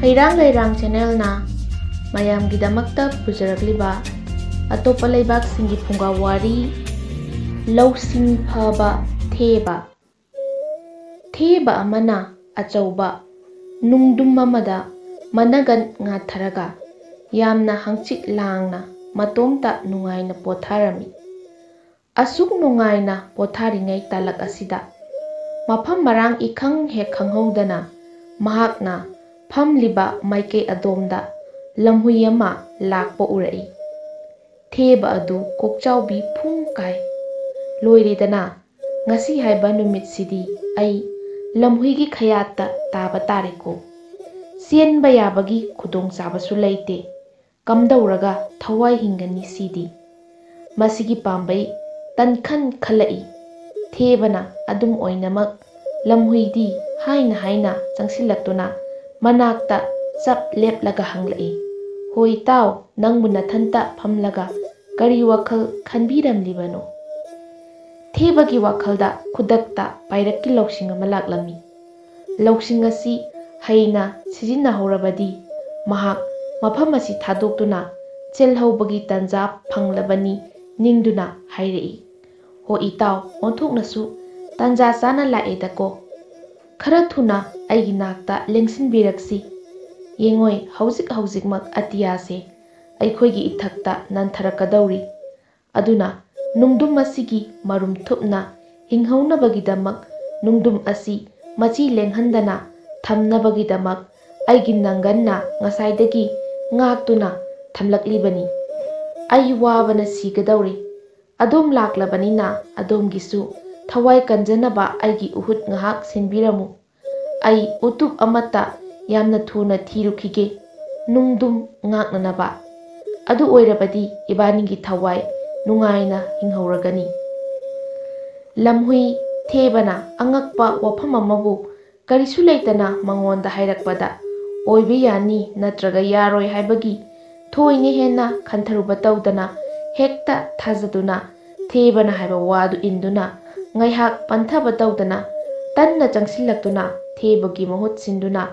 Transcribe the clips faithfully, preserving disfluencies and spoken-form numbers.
ꯂꯩꯔꯥꯡ ꯂꯩꯔꯥꯡ ꯆꯦꯅꯦꯜꯅ ꯃꯌꯥꯝꯒꯤꯗꯃꯛꯇ ꯄꯨꯖꯔꯛꯂꯤꯕ ꯑꯇꯣꯞꯄ ꯂꯩꯕꯥꯛꯁꯤꯡꯒꯤ ꯐꯨꯡꯒꯥ ꯋꯥꯔꯤ, ꯂꯧꯁꯤꯡ ꯐꯕ ꯊꯦꯕ꯫ ꯊꯦꯕ ꯑꯃꯅ ꯑꯆꯧꯕ ꯅꯨꯡꯗꯨꯝ ꯑꯃꯗ ꯃꯅꯒꯟ ꯉꯥꯊꯔꯒ ꯌꯥꯝꯅ ꯍꯪꯆꯤꯠ ꯂꯥꯡꯅ ꯃꯇꯣꯝꯇ ꯅꯨꯡꯉꯥꯏꯅ ꯄꯣꯊꯥꯔꯝꯃꯤ꯫ ꯑꯁꯨꯛ ꯅꯨꯡꯉꯥꯏꯅ ꯄꯣꯊꯥꯔꯤꯉꯩ ꯇꯥꯂꯛ ꯑꯁꯤꯗ ꯃꯐꯝ ꯃꯔꯥꯡ ꯏꯈꯪ ꯍꯦꯛ ꯈꯪꯍꯧꯗꯅ ꯃꯍꯥꯛꯅ ꯐꯝꯂꯤꯕ ꯃꯥꯏꯀꯩ ꯑꯗꯣꯝꯗ ꯂꯝꯍꯨꯏ ꯑꯃ ꯂꯥꯛꯄ ꯎꯔꯛꯏ꯫ ꯊꯦꯕ ꯑꯗꯨ ꯀꯣꯛꯆꯥꯎꯕꯤ ꯐꯨꯡ ꯀꯥꯏ꯫ "ꯂꯣꯏꯔꯦꯗꯅ, ꯉꯁꯤ ꯍꯥꯏꯕ ꯅꯨꯃꯤꯠꯁꯤꯗꯤ ꯑꯩ ꯂꯝꯍꯨꯏꯒꯤ ꯈꯌꯥꯠꯇ ꯇꯥꯕ ꯇꯥꯔꯦꯀꯣ꯫ ꯆꯦꯟꯕ ꯌꯥꯕꯒꯤ ꯈꯨꯗꯣꯡꯆꯥꯕꯁꯨ ꯂꯩꯇꯦ꯫ ꯀꯝꯗꯧꯔꯒ ꯊꯋꯥꯏ ꯍꯤꯡꯒꯅꯤ ꯁꯤꯗꯤ?" ꯃꯁꯤꯒꯤ ꯄꯥꯝꯕꯩ ꯇꯟꯈꯟ ꯈꯜꯂꯛꯏ꯫ ꯊꯦꯕꯅ ꯑꯗꯨꯝ ꯑꯣꯏꯅꯃꯛ ꯂꯝꯍꯨꯏꯗꯤ ꯍꯥꯏꯅ ꯍꯥꯏꯅ ꯆꯪꯁꯤꯜꯂꯛꯇꯨꯅ ꯃꯅꯥꯛꯇ ꯆꯞ ꯂꯦꯞꯂꯒ ꯍꯪꯂꯛꯏ, "ꯍꯣꯏ ꯏꯇꯥꯎ, ꯅꯪꯕꯨ ꯅꯊꯟꯇ ꯐꯝꯂꯒ ꯀꯔꯤ ꯋꯥꯈꯜ ꯈꯟꯕꯤꯔꯝꯂꯤꯕꯅꯣ?" ꯊꯦꯕꯒꯤ ꯋꯥꯈꯜꯗ ꯈꯨꯗꯛꯇ ꯄꯥꯏꯔꯛꯀꯤ ꯂꯧꯁꯤꯡ ꯑꯃ ꯂꯥꯛꯂꯝꯃꯤ꯫ ꯂꯧꯁꯤꯡ ꯑꯁꯤ ꯍꯩꯅ ꯁꯤꯖꯤꯟꯅꯍꯧꯔꯕꯗꯤ ꯃꯍꯥꯛ ꯃꯐꯝ ꯑꯁꯤ ꯊꯥꯗꯣꯛꯇꯨꯅ ꯆꯦꯜꯍꯧꯕꯒꯤ ꯇꯥꯟꯖꯥ ꯐꯪꯂꯕꯅꯤ ꯅꯤꯡꯗꯨꯅ ꯍꯥꯏꯔꯛꯏ, "ꯍꯣ ꯏꯇꯥꯎ, ꯑꯣꯟꯊꯣꯛꯅꯁꯨ ꯇꯥꯟꯖꯥ ꯆꯥꯅ ꯂꯥꯛꯑꯦꯗꯀꯣ꯫ ꯈꯔ ꯊꯨꯅ ꯑꯩꯒꯤ ꯅꯥꯛꯇ ꯂꯦꯡꯁꯤꯟꯕꯤꯔꯛꯁꯤ꯫ ꯌꯦꯡꯉꯣꯏ, ꯍꯧꯖꯤꯛ ꯍꯧꯖꯤꯛꯃꯛ ꯑꯇꯤꯌꯥꯁꯦ ꯑꯩꯈꯣꯏꯒꯤ ꯏꯊꯛꯇ ꯅꯟꯊꯔꯛꯀꯗꯧꯔꯤ꯫ ꯑꯗꯨꯅ ꯅꯨꯡꯗꯨꯝ ꯑꯁꯤꯒꯤ ꯃꯔꯨꯝ ꯊꯨꯞꯅ ꯍꯤꯡꯍꯧꯅꯕꯒꯤꯗꯃꯛ, ꯅꯨꯡꯗꯨꯝ ꯑꯁꯤ ꯃꯆꯤ ꯂꯦꯡꯍꯟꯗꯅ ꯊꯝꯅꯕꯒꯤꯗꯃꯛ ꯑꯩꯒꯤ ꯅꯪꯒꯟꯅ ꯉꯁꯥꯏꯗꯒꯤ ꯉꯥꯛꯇꯨꯅ ꯊꯝꯂꯛꯂꯤꯕꯅꯤ꯫ ꯑꯩ ꯋꯥꯕꯅ ꯁꯤꯒꯗꯧꯔꯦ꯫ ꯑꯗꯣꯝ ꯂꯥꯛꯂꯕꯅꯤꯅ ꯑꯗꯣꯝꯒꯤꯁꯨ ꯊꯋꯥꯏ ꯀꯟꯖꯅꯕ ꯑꯩꯒꯤ ꯎꯍꯨꯠ ꯉꯥꯏꯍꯥꯛ ꯁꯤꯟꯕꯤꯔꯝꯃꯨ꯫ ꯑꯩ ꯎꯇꯨꯞ ꯑꯃꯠꯇ ꯌꯥꯝꯅ ꯊꯨꯅ ꯊꯤꯔꯨꯈꯤꯒꯦ, ꯅꯨꯡꯗꯨꯝ ꯉꯥꯛꯅꯅꯕ꯫ ꯑꯗꯨ ꯑꯣꯏꯔꯕꯗꯤ ꯏꯕꯥꯅꯤꯒꯤ ꯊꯋꯥꯏ ꯅꯨꯡꯉꯥꯏꯅ ꯍꯤꯡꯍꯧꯔꯒꯅꯤ꯫" ꯂꯝꯍꯨꯏ ꯊꯦꯕꯅ ꯑꯉꯛꯄ ꯋꯥꯐꯝ ꯑꯃꯕꯨ ꯀꯔꯤꯁꯨ ꯂꯩꯇꯅ ꯃꯉꯣꯟꯗ ꯍꯥꯏꯔꯛꯄꯗ, ꯑꯣꯏꯕ ꯌꯥꯅꯤ ꯅꯠꯇ꯭ꯔꯒ ꯌꯥꯔꯣꯏ ꯍꯥꯏꯕꯒꯤ ꯊꯣꯏꯅ ꯍꯦꯟꯅ ꯈꯟꯊꯔꯨꯕ ꯇꯧꯗꯅ ꯍꯦꯛꯇ ꯊꯥꯖꯗꯨꯅ ꯊꯦꯕꯅ ꯍꯥꯏꯕ ꯋꯥꯗꯨ ꯏꯟꯗꯨꯅ ꯉꯥꯏꯍꯥꯛ ꯄꯟꯊꯕ ꯇꯧꯗꯅ ꯇꯟꯅ ꯆꯪꯁꯤꯜꯂꯛꯇꯨꯅ ꯊꯦꯕꯒꯤ ꯃꯍꯨꯠ ꯁꯤꯟꯗꯨꯅ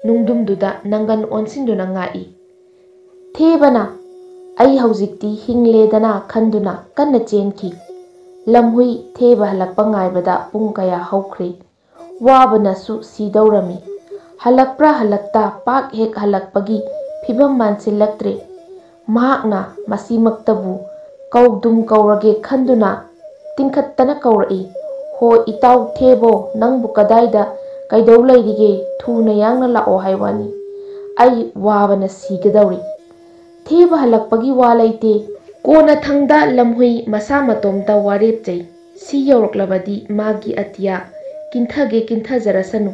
ꯅꯨꯡꯗꯨꯝꯗꯨꯗ ꯅꯪꯒꯟ ꯑꯣꯟꯁꯤꯟꯗꯨꯅ ꯉꯥꯛꯏ꯫ ꯊꯦꯕꯅ "ꯑꯩ ꯍꯧꯖꯤꯛꯇꯤ ꯍꯤꯡꯂꯦꯗꯅ" ꯈꯟꯗꯨꯅ ꯀꯟꯅ ꯆꯦꯟꯈꯤ꯫ ꯂꯝꯍꯨꯏ ꯊꯦꯕ ꯍꯜꯂꯛꯄ ꯉꯥꯏꯕꯗ ꯄꯨꯡ ꯀꯌꯥ ꯍꯧꯈ꯭ꯔꯦ꯫ ꯋꯥꯕꯅꯁꯨ ꯁꯤꯗꯧꯔꯝꯃꯤ꯫ ꯍꯜꯂꯛꯄ꯭ꯔꯥ ꯍꯜꯂꯛꯇ ꯄꯥꯛ ꯍꯦꯛ ꯍꯜꯂꯛꯄꯒꯤ ꯐꯤꯕꯝ ꯃꯥꯟꯁꯤꯜꯂꯛꯇ꯭ꯔꯦ꯫ ꯃꯍꯥꯛꯅ ꯃꯁꯤꯃꯛꯇꯕꯨ ꯀꯧꯗꯨꯝ ꯀꯧꯔꯒꯦ ꯈꯟꯗꯨꯅ ꯇꯤꯡꯈꯠꯇꯅ ꯀꯧꯔꯛꯏ, "ꯍꯣ, ꯏꯇꯥꯎ ꯊꯦꯕꯣ, ꯅꯪꯕꯨ ꯀꯗꯥꯏꯗ ꯀꯩꯗꯧ ꯂꯩꯔꯤꯒꯦ? ꯊꯨꯅ ꯌꯥꯡꯅ ꯂꯥꯛꯑꯣ ꯍꯥꯏ ꯋꯥꯅꯤ꯫ ꯑꯩ ꯋꯥꯕꯅ ꯁꯤꯒꯗꯧꯔꯤ꯫ ꯊꯦꯕ ꯍꯜꯂꯛꯄꯒꯤ ꯋꯥ ꯂꯩꯇꯦ꯫ ꯀꯣꯟꯅꯊꯪꯗ ꯂꯝꯍꯨꯏ ꯃꯁꯥ ꯃꯇꯣꯝꯇ ꯋꯥꯔꯦꯞꯆꯩ꯫ ꯁꯤ ꯌꯧꯔꯛꯂꯕꯗꯤ ꯃꯥꯒꯤ ꯑꯇꯤꯌꯥ ꯀꯤꯟꯊꯒꯦ ꯀꯤꯟꯊꯖꯔꯁꯅꯨ꯫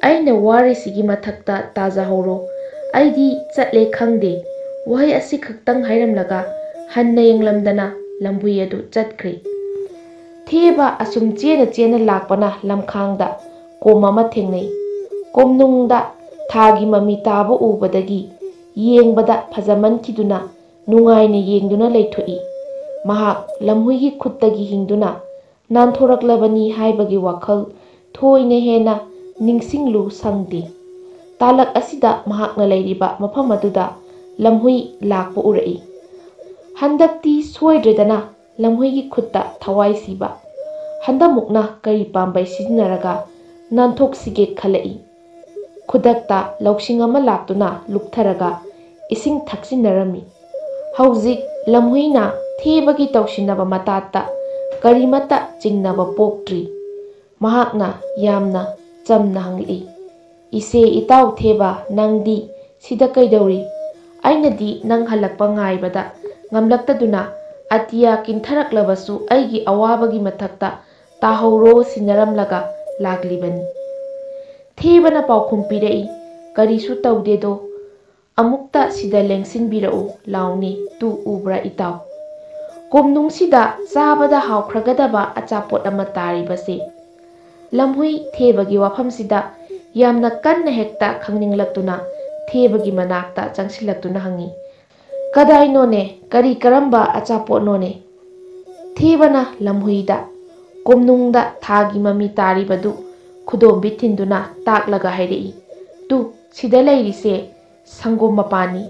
ꯑꯩꯅ ꯋꯥꯔꯤꯁꯤꯒꯤ ꯃꯊꯛꯇ ꯇꯥꯖꯍꯧꯔꯣ꯫ ꯑꯩꯗꯤ ꯆꯠꯂꯦ ꯈꯪꯗꯦ"꯫ ꯋꯥꯍꯩ ꯑꯁꯤꯈꯛꯇꯪ ꯍꯥꯏꯔꯝꯂꯒ ꯍꯟꯅ ꯌꯦꯡꯂꯝꯗꯅ ꯂꯝꯍꯨꯏ ꯑꯗꯨ ꯆꯠꯈ꯭ꯔꯦ꯫ ꯊꯦꯕ ꯑꯁꯨꯝ ꯆꯦꯅ ꯆꯦꯅ ꯂꯥꯛꯄꯅ ꯂꯝꯈꯥꯡꯗ ꯀꯣꯝ ꯑꯃ ꯊꯦꯡꯅꯩ꯫ ꯀꯣꯝꯅꯨꯡꯗ ꯊꯥꯒꯤ ꯃꯃꯤ ꯇꯥꯕ ꯎꯕꯗꯒꯤ ꯌꯦꯡꯕꯗ ꯐꯖꯃꯟꯈꯤꯗꯨꯅ ꯅꯨꯡꯉꯥꯏꯅ ꯌꯦꯡꯗꯨꯅ ꯂꯩꯊꯣꯛꯏ꯫ ꯃꯍꯥꯛ ꯂꯝꯍꯨꯏꯒꯤ ꯈꯨꯠꯇꯒꯤ ꯍꯤꯡꯗꯨꯅ ꯅꯥꯟꯊꯣꯔꯛꯂꯕꯅꯤ ꯍꯥꯏꯕꯒꯤ ꯋꯥꯈꯜ ꯊꯣꯏꯅ ꯍꯦꯟꯅ ꯅꯤꯡꯁꯤꯡꯂꯨ ꯁꯪꯗꯦ꯫ ꯇꯥꯂꯛ ꯑꯁꯤꯗ ꯃꯍꯥꯛꯅ ꯂꯩꯔꯤꯕ ꯃꯐꯝ ꯑꯗꯨꯗ ꯂꯝꯍꯨꯏ ꯂꯥꯛꯄ ꯎꯔꯛꯏ꯫ ꯍꯟꯗꯛꯇꯤ ꯁꯣꯏꯗ꯭ꯔꯦꯗꯅ ꯂꯝꯍꯨꯏꯒꯤ ꯈꯨꯠꯇ ꯊꯋꯥꯏ ꯁꯤꯕ꯫ ꯍꯟꯗꯛꯃꯨꯛꯅ ꯀꯔꯤ ꯄꯥꯝꯕꯩ ꯁꯤꯖꯤꯟꯅꯔꯒ ꯅꯥꯟꯊꯣꯛꯁꯤꯒꯦ ꯈꯜꯂꯛꯏ꯫ ꯈꯨꯗꯛꯇ ꯂꯧꯁꯤꯡ ꯑꯃ ꯂꯥꯛꯇꯨꯅ ꯂꯨꯞꯊꯔꯒ ꯏꯁꯤꯡ ꯊꯛꯆꯤꯟꯅꯔꯝꯃꯤ꯫ ꯍꯧꯖꯤꯛ ꯂꯝꯍꯨꯏꯅ ꯊꯦꯕꯒꯤ ꯇꯧꯁꯤꯟꯅꯕ ꯃꯇꯥꯠꯇ ꯀꯔꯤꯃꯠꯇ ꯆꯤꯡꯅꯕ ꯄꯣꯛꯇ꯭ꯔꯤ꯫ ꯃꯍꯥꯛꯅ ꯌꯥꯝꯅ ꯆꯝꯅ ꯍꯪꯂꯛꯏ, "ꯏꯆꯦ ꯏꯇꯥꯎ ꯊꯦꯕ, ꯅꯪꯗꯤ ꯁꯤꯗ ꯀꯩꯗꯧꯔꯤ? ꯑꯩꯅꯗꯤ ꯅꯪ ꯍꯜꯂꯛꯄ ꯉꯥꯏꯕꯗ ꯉꯝꯂꯛꯇꯗꯨꯅ ꯑꯇꯤꯌꯥ ꯀꯤꯟꯊꯔꯛꯂꯕꯁꯨ ꯑꯩꯒꯤ ꯑꯋꯥꯕꯒꯤ ꯃꯊꯛꯇ ꯇꯥꯍꯧꯔꯣ ꯁꯤꯟꯅꯔꯝꯂꯒ ꯂꯥꯛꯂꯤꯕꯅꯤ"꯫ ꯊꯦꯕꯅ ꯄꯥꯎꯈꯨꯝ ꯄꯤꯔꯛꯏ, "ꯀꯔꯤꯁꯨ ꯇꯧꯗꯦꯗꯣ꯫ ꯑꯃꯨꯛꯇ ꯁꯤꯗ ꯂꯦꯡꯁꯤꯟꯕꯤꯔꯛꯎ ꯂꯥꯎꯅꯦ, ꯇꯨ ꯎꯕ꯭ꯔꯥ ꯏꯇꯥꯎ? ꯀꯣꯝꯅꯨꯡꯁꯤꯗ ꯆꯥꯕꯗ ꯍꯥꯎꯈ꯭ꯔꯒꯗꯕ ꯑꯆꯥꯄꯣꯠ ꯑꯃ ꯇꯥꯔꯤꯕꯁꯦ"꯫ ꯂꯝꯍꯨꯏ ꯊꯦꯕꯒꯤ ꯋꯥꯐꯝꯁꯤꯗ ꯌꯥꯝꯅ ꯀꯟꯅ ꯍꯦꯛꯇ ꯈꯪꯅꯤꯡꯂꯛꯇꯨꯅ ꯊꯦꯕꯒꯤ ꯃꯅꯥꯛꯇ ꯆꯪꯁꯤꯜꯂꯛꯇꯨꯅ ꯍꯪꯉꯤ, "ꯀꯗꯥꯏꯅꯣꯅꯦ? ꯀꯔꯤ ꯀꯔꯝꯕ ꯑꯆꯥꯄꯣꯠꯅꯣꯅꯦ?" ꯊꯦꯕꯅ ꯂꯝꯍꯨꯏꯗ ꯀꯣꯝꯅꯨꯡꯗ ꯊꯥꯒꯤ ꯃꯃꯤ ꯇꯥꯔꯤꯕꯗꯨ ꯈꯨꯗꯣꯝꯕꯤ ꯊꯤꯟꯗꯨꯅ ꯇꯥꯛꯂꯒ ꯍꯥꯏꯔꯛꯏ, "ꯇꯨ, ꯁꯤꯗ ꯂꯩꯔꯤꯁꯦ ꯁꯪꯒꯣꯝ ꯃꯄꯥꯟꯅꯤ꯫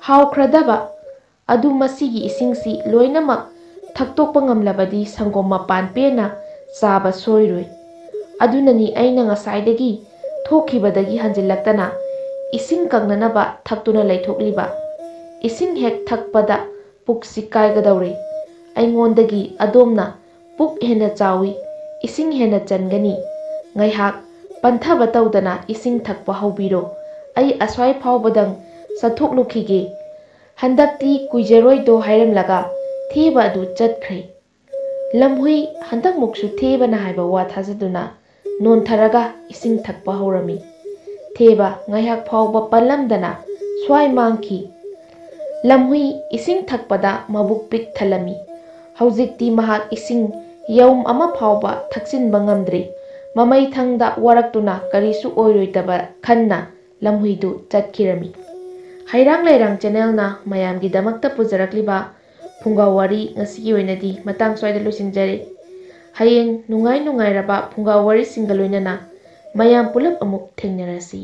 ꯍꯥꯎꯈ꯭ꯔꯗꯕ ꯑꯗꯨ ꯃꯁꯤꯒꯤ ꯏꯁꯤꯡꯁꯤ ꯂꯣꯏꯅꯃꯛ ꯊꯛꯇꯣꯛꯄ ꯉꯝꯂꯕꯗꯤ ꯁꯪꯒꯣꯝ ꯃꯄꯥꯟ ꯄꯦꯟꯅ ꯆꯥꯕ ꯁꯣꯏꯔꯣꯏ꯫ ꯑꯗꯨꯅꯅꯤ ꯑꯩꯅ ꯉꯁꯥꯏꯗꯒꯤ ꯊꯣꯛꯈꯤꯕꯗꯒꯤ ꯍꯟꯖꯤꯜꯂꯛꯇꯅ ꯏꯁꯤꯡ ꯀꯪꯅꯅꯕ ꯊꯛꯇꯨꯅ ꯂꯩꯊꯣꯛꯂꯤꯕ꯫ ꯏꯁꯤꯡ ꯍꯦꯛ ꯊꯛꯄꯗ ꯄꯨꯛꯁꯤ ꯀꯥꯏꯒꯗꯧꯔꯦ꯫ ꯑꯩꯉꯣꯟꯗꯒꯤ ꯑꯗꯣꯝꯅ ꯄꯨꯛ ꯍꯦꯟꯅ ꯆꯥꯎꯏ, ꯏꯁꯤꯡ ꯍꯦꯟꯅ ꯆꯟꯒꯅꯤ꯫ ꯉꯥꯏꯍꯥꯛ ꯄꯟꯊꯕ ꯇꯧꯗꯅ ꯏꯁꯤꯡ ꯊꯛꯄ ꯍꯧꯕꯤꯔꯣ꯫ ꯑꯩ ꯑꯁ꯭ꯋꯥꯏ ꯐꯥꯎꯕꯗꯪ ꯆꯠꯊꯣꯛꯂꯨꯈꯤꯒꯦ꯫ ꯍꯟꯗꯛꯇꯤ ꯀꯨꯏꯖꯔꯣꯏꯗꯣ ꯍꯥꯏꯔꯝꯂꯒ ꯊꯦꯕ ꯑꯗꯨ ꯆꯠꯈ꯭ꯔꯦ꯫ ꯂꯝꯍꯨꯏ ꯍꯟꯗꯛꯃꯨꯛꯁꯨ ꯊꯦꯕꯅ ꯍꯥꯏꯕ ꯋꯥ ꯊꯥꯖꯗꯨꯅ ꯅꯣꯟꯊꯔꯒ ꯏꯁꯤꯡ ꯊꯛꯄ ꯍꯧꯔꯝꯃꯤ꯫ ꯊꯦꯕ ꯉꯥꯏꯍꯥꯛ ꯐꯥꯎꯕ ꯄꯜꯂꯝꯗꯅ ꯁ꯭ꯋꯥꯏ ꯃꯥꯡꯈꯤ꯫ ꯂꯝꯍꯨꯏ ꯏꯁꯤꯡ ꯊꯛꯄꯗ ꯃꯕꯨꯛ ꯄꯤꯛ ꯊꯜꯂꯝꯃꯤ꯫ ꯍꯧꯖꯤꯛꯇꯤ ꯃꯍꯥꯛ ꯏꯁꯤꯡ ꯌꯧꯝ ꯑꯃ ꯐꯥꯎꯕ ꯊꯛꯆꯤꯟꯕ ꯉꯝꯗ꯭ꯔꯦ꯫ ꯃꯃꯩꯊꯪꯗ ꯋꯥꯔꯛꯇꯨꯅ ꯀꯔꯤꯁꯨ ꯑꯣꯏꯔꯣꯏꯗꯕ ꯈꯟꯅ ꯂꯝꯍꯨꯏꯗꯨ ꯆꯠꯈꯤꯔꯝꯃꯤ꯫ ꯍꯩꯔꯥꯡ ꯂꯩꯔꯥꯡ ꯆꯦꯅꯦꯜꯅ ꯃꯌꯥꯝꯒꯤꯗꯃꯛꯇ ꯄꯨꯖꯔꯛꯂꯤꯕ ꯐꯨꯡꯒꯥ ꯋꯥꯔꯤ ꯉꯁꯤꯒꯤ ꯑꯣꯏꯅꯗꯤ ꯃꯇꯥꯡ ꯁ꯭ꯋꯥꯏꯗ ꯂꯣꯏꯁꯤꯟꯖꯔꯦ꯫ ꯍꯌꯦꯡ ꯅꯨꯡꯉꯥꯏ ꯅꯨꯡꯉꯥꯏꯔꯕ ꯐꯨꯡꯒꯥ ꯋꯥꯔꯤꯁꯤꯡꯒ ꯂꯣꯏꯅꯅ ꯃꯌꯥꯝ ꯄꯨꯂꯞ ꯑꯃꯨꯛ ꯊꯦꯡꯅꯔꯁꯤ꯫